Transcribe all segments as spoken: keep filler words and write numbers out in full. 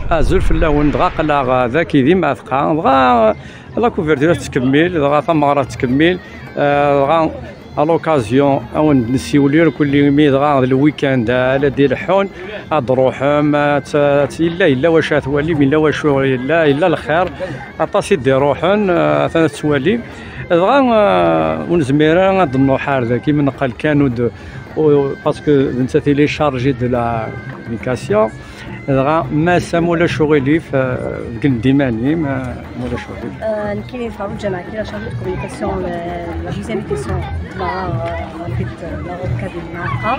Azul fell-awen, dɣa aql-aɣ dagi di Mɛatqa, dɣa la couverture tettkemmil, dɣa tameɣra tettkemmil, eh, dɣa à l'occasion ad wen-d-nessiwel kulli imi dɣa d lwikand, eh, ala d-ileḥḥun, ad d-ruḥem, eh, t-, t-, yella, yella wacu ad twalim, yella wacu yella, yella lxir, aṭas i d-iruḥen, eh, atan ad tettwalim. Dɣa, eh, ur nezmir ara ad d-nruḥ ar dagi, mi neqqel kan ur d-, ur, parce que d nettat i les chargés de la communication. Dɣa massa ma ulac uɣilif, eh, beggen-d iman-im, eh, ma ulac uɣilif. Euh, nekkini Farouk Djamaki, la chargée de communication, euh, la deuxième édition de la, euh, en fait, euh, la Rock Kabyle Mɛatqa,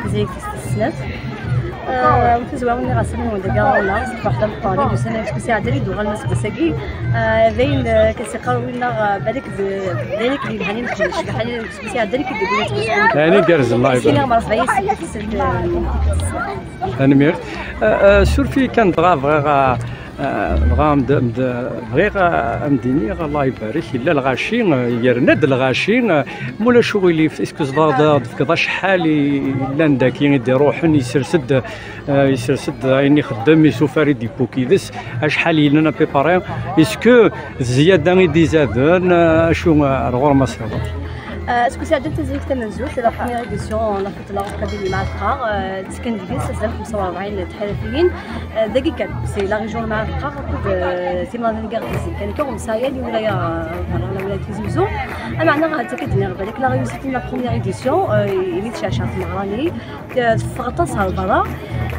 tizayt tis snat. Euh, ur tezwar nniɣ ass-a dagi ɣer-neɣ, seg waḥda n ṭṭalib, ussan-a, seg usiɛdal i d-uɣalen aseggas-agi. Euh, d ayen, euh, kan s-iqqar winna, euh, balak d, d ayen akken yelhan i nekkni, cbaḥ ayen seg usiɛdal i d-uɣalen aseggas-agi. Ɛni gerrez live. Sini ɣer Rebɛa. Tanemmirt. Euh, euh, surfi kan dɣa bɣiɣ, euh, euh, dɣa am d-, am d-, bɣiɣ, euh, am d-iniɣ Allah ibarek, yella lɣaci, euh, yerna-d lɣaci, euh, ma ulac uɣilif, est-ce que tzemreḍ ad d-tefkeḍ acḥal i llan dagi i d-iruḥen, yessers-d, euh, yessers-d ayen ixeddem, isufar i d-iwwi yid-s, acḥal yellan à peu près, est-ce que d zzyada i d-izaden, euh, acu, euh, ar ɣur-m a s-tiniḍ? Euh, est-ce que c'est la deuxième édition, la première édition, la Tella Kabyle Mɛatqa, euh, ttekkan deg-s azal xemsa u rebɛin n tḥirafiyin. Euh, dagi kan, c'est la région n Mɛatqa, akked, euh, timnaḍin n Gardizi. Kan kan, ur nesɛi ara lwilaya, euh, la wilaya n Tizi Uzzu. Ameɛna, ad tt-id-nniɣ, balak la réussite n la première édition, euh, imi tecɛecaɛ tmeɣra-nni, euh, teffeɣ aṭas ɣer berra.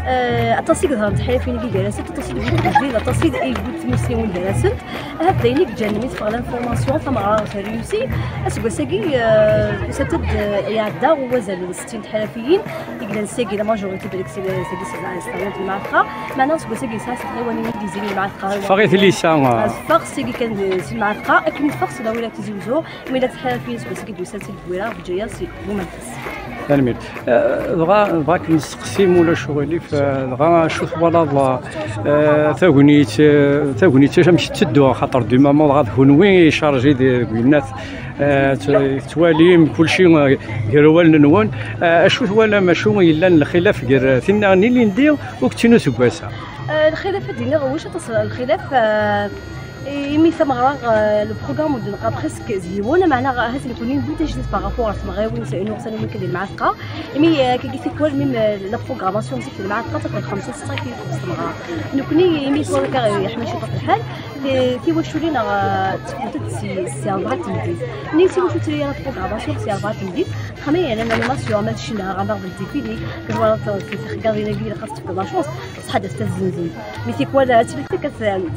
Euh, aṭas i yeḍran tḥirafiyin-agi gar-asent, aṭas i d-yewwi, aṭas i d-yewwi tmusniwin gar-asent. Ahat d ayen i yeǧǧan mi teffeɣ l'information, tameɣra terreyusi. Aseggas-agi, euh, tusa-d, euh, iɛedda wazal n settin tḥirafiyin i yellan sagi, la majorité de l'ex-, sagi, c'est la, c'est la Mɛatqa. Meɛna aseggas-agi yesɛa s tɣiwanin i d-yezzin i Mɛatqa. Teffeɣ i tlisa, ah. Teffeɣ sagi kan, euh, si Mɛatqa, akken teffeɣ si la wilaya Tizi Uzzu, mi la tḥirafiyin aseggas-agi d-yusan si Dwira, Bǧayet, si Bumerdas. Tanemmirt. Eh, dɣa, dɣa ad k-nesteqsi, ma ulac uɣilif, eh, dɣa acu twalaḍ, eh, tagnit, eh, tagnit amek tetteddu, axaṭer du moment dɣa d kunwi i chargé deg winnat, eh, t-, tettwalim kulci, eh, gar wallen-nwen. Eh, acu twalam, acu yellan lxilaf gar tinna n ilindi akked tin useggas-a? Eh, lxilaf, ad d-iniɣ, ulac aṭas n lxilaf, eh, imi tameɣra, eh, le programme ur d-neqqa presque d yiwen, meɛna ahat nekkni newwi tajdit par rapport ɣer tmeɣriwin s-, n uɣsan n weekend n Mɛatqa. Imi, eh, kagi tikwal, même, eh, la programmation zik n Mɛatqa, tafat xemsa setta ki tebs tmeɣra. Nekkni, imi tura akka, eh, yeḥma ciṭuḥ lḥal, ti-, tiwaculin neɣ, eh, tfut-d si, si rebɛa tmeddit. Nni si wacu ttili la programmation si rebɛa tmeddit, xami, yani, animation, ama d ccna, ama d défilé, kif twalaḍ, eh, si txeggaḍin-agi, ilaq ad tefkeḍ la chance. Ṣṣeḥ ad as-tazzenzen. Mi tikwal ad tili tekkat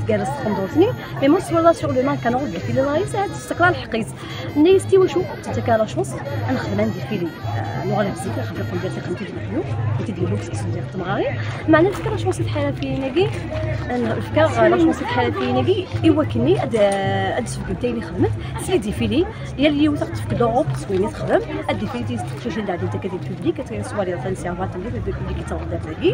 tgerrez tqendurt-nni, mais ma s-twalaḍ sur le mannequin neɣ deg défilé, dɣa yesɛa tessekra lḥeqq-is. Nni-as, ti wacu tettak ara la chance ad nexdem un défilé. Euh, nuɣal ɣef zik, nxeddem aqendir tiqemti d leḥyu, nti d lbuk seg sendix temɣarin. Meɛna nefka la chance i tḥirafiyin-agi, nefka la chance i tḥirafiyin-agi i wakken ad, ad d-sbeggent ayen i xedment s les défilés. Yal yiwet ad ɣ-tefk d Europe s wayen i texdem, ad d-ifri tidet teqcicin d-ɛeddi takka di public, ad tili ṣṣwar yeḍran si rebɛa tmeddit, di public yettreḍ-d ar dagi.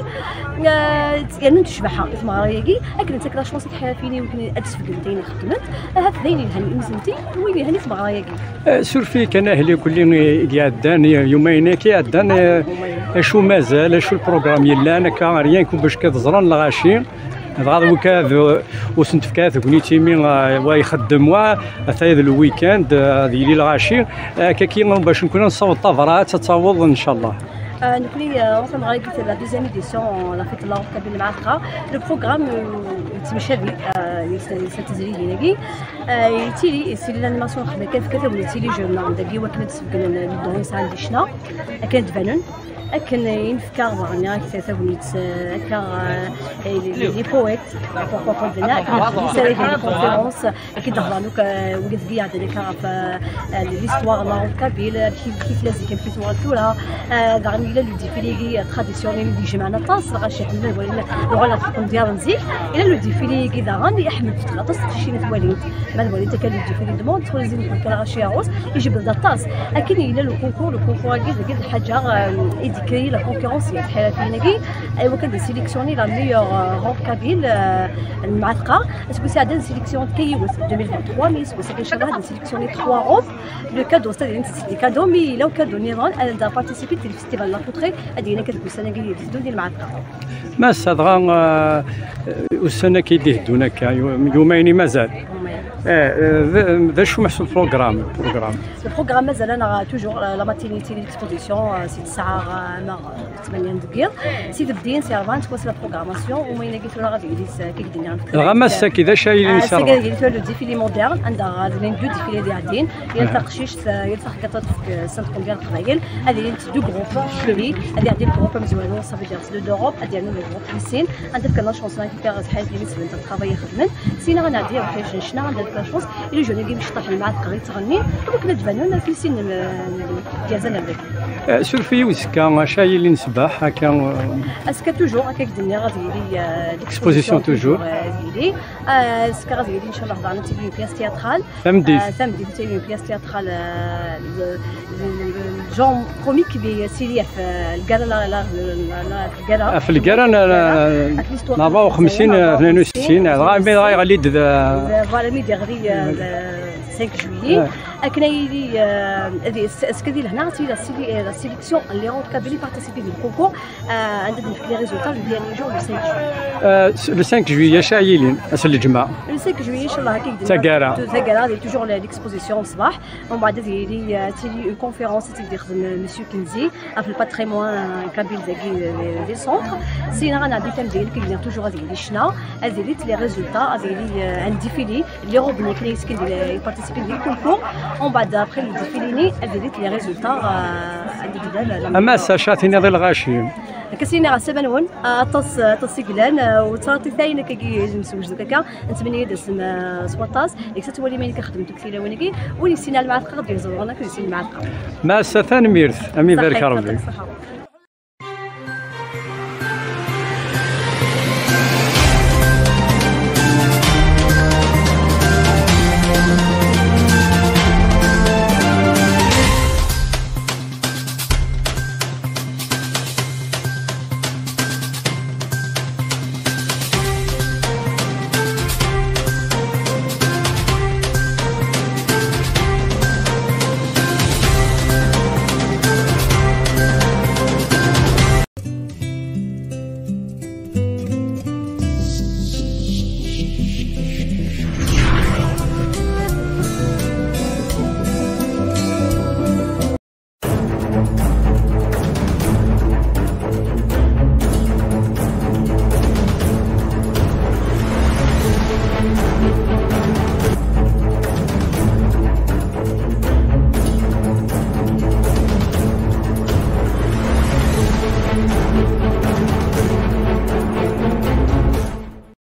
Eh, yernu tecbeḥ i tmeɣra-agi, akken nettak la chance i tḥirafiyin i wakken ad d-sbeggent ayen i xeddment, ahat d ayen yelhan i nutenti, d wayen yelhan i tmeɣra-agi. Eh, surfi kan ahli kulli i d-iɛeddan, i yumayen-agi iɛeddan, eh, acu mazal, acu lprogram yellan, akka, rien que bac kan ẓran lɣaci. Dɣa d wikad, uh, ur sen-tefka ara tegnit imi, uh, wa ixeddem wa, ataya d lwikand, uh, ad yili lɣaci. Uh, kaki bac nekkni ad nessaweḍ tabrat ad taweḍ, ncallah. Euh, nekkni, euh, ɣer tmeɣra-agi, c'est la deuxième édition, euh, la fête de la Rock Kabyle Mɛatqa. Le programme, euh, yettemcabi, euh, s-, s tezrigin-agi. Euh, yettili, yettili l'animation, xedmen kan, kan tagnit i les jeunes, neɣ dagi wakken ad d-sbeggnen le don yesɛan di ccna, akken ad d-banen. Akken i nefka ɣer-neɣ, akka tagnit, eh, akka, eh, les, les poètes, pourquoi pas, dinna, akken ad d-saragen les conférences, akken d-hḍren akk, eh, wid i iɛeddan akka ɣef, eh, l'histoire n Laruḍ Kabyle, kif, kif tella zik, amek i tuɣal tura. Eh, daɣen yella le défilé-agi, eh, traditionnel i d-ijemɛen aṭas lɣaci, ḥemmlen ad walin, uɣal ɣef tqendyar n zik. Yella le défilé-agi daɣen, iḥemmel aṭas teqcicin ad walint. Ma twaliḍ akka, le défilé du monde, twalaḍ zik kan lɣaci ɣur-s, ijebbed-d aṭas. Akken yella le concours, le concours-agi, dagi d lḥaǧa, euh, i d Créer la concurrence i tḥiratin-agi, aywa kan ad sélectionner la meilleure, euh, robe kabyle, euh, n Mɛatqa. Aseggas iɛeddan sélectionner kan yiwet, deux mille vingt-trois, mais aseggas-agi inchallah ad sélectionner trois robes. Le cadeau, c'est-à-dire des cadeaux, mais il y a un cadeau niḍen, ad participer au festival de la couture, ad yili kan deg ussan-agi i d-iteddun di Mɛatqa. Massa dɣa, euh, ussan-agi i d-iteddun akka, yu-, yumayen i mazal. Eh, eh, d, d acu meḥsub programme, programme? Le programme mazal-aneɣ toujours, euh, la matinée, l'exposition, euh, si tesɛa, euh, neɣ, euh, ttmanya n deg yiḍ. Si tebdin, si rebɛa, twas la programmation, umayen-agi tura ad yili s-, kif d-nniɣ. Dɣa massa-agi d acu ay yili s-, ah, rebɛa? Ad yili tura le défilé moderne, anda, euh, d-, d-, défilé d-iɛeddin, yal taqcict, euh, yal taxgaṭ ad tefk, euh, cent combien n Leqbayel, ad ilint deux groupes, jury, ad iɛeddi le groupe amezwaru, ça veut dire c'est le deux robes, ad yernu le groupe n sin, anda fkan la chance-nneɣ i tfekka ɣer tḥayt yimi sebent travail ixedmen. Sina ad nɛeddi ɣer ḥic n ccna, anda fkan la chance i les jeunes-agi mecṭaḥ n Mɛatqa i yettɣennin, akken ad d-banun ad fi sin n, n, n, n, Eh, suref-iyi uzekka, acu ay yilin ṣṣbeḥ, akka, eh? Azekka toujours, akka i k-d-nniɣ, ad yili, euh, l'exposition toujours, euh, ad yili. Euh, azekka ad yili, inchallah, daɣen ad tili une pièce théâtrale. Tameddit. Euh, tameddit ad tili une pièce théâtrale, euh, le, le, le, le genre comique, mais c'est lié à, euh, le gala, la, la, la, la, le gala. Ɣef lgara n, n, n rebɛa u xemsin, tnayen u settin, dɣa mi dɣa yeɣli-d d, euh, voilà, mi d-yeɣli, euh, le cinq juillet. Akken ad yili, euh, ad y-, est-ce que di lehna, c'est la séli-, euh, la sélection, les Kabyles participent au concours, euh, anda d-nefk les résultats le dernier jour, le cinq juillet. Euh, le cinq juillet, acu ay yilin, ass n lǧemɛa? Le cinq juillet, inchallah, akka i d-nniɣ, taggara. Taggara, il y a toujours le, l'exposition ṣṣbeḥ. Umbeɛd ad yili, euh, tili une conférence, ad tt-id-yexdem, euh, Monsieur Kenzi, ɣef le patrimoine, euh, kabyle dagi, euh, des centres. Sina ad nɛeddi tamedyazt, akka i d-nniɣ, toujours ad yili ccna, ad yili les résultats, ad yili, euh, un défilé. Les robes-nni akken ay yesken di, i participin di concours. Umbeɛd, après le défilé-nni, ad d-ilint les résultats, euh, ad d-tebda la, la. A Massa, acu ara tiniḍ i lɣaci? Akka s-iniɣ ɛeslama-nwen, aṭas, aṭas i yellan, euh, u ttṛaṭit ayen akkagi yemsewjed akka, nettmenni-d asem, euh, s waṭas, deg-s ad twalim ayen akka xedment deg tilawin-agi, win yessin ar Lmɛatqa ad d-yeẓru, ad d-yessin Lmɛatqa. Massa, tanemmirt, am ibarek Rebbi. Ṣaḥit, ṣaḥit.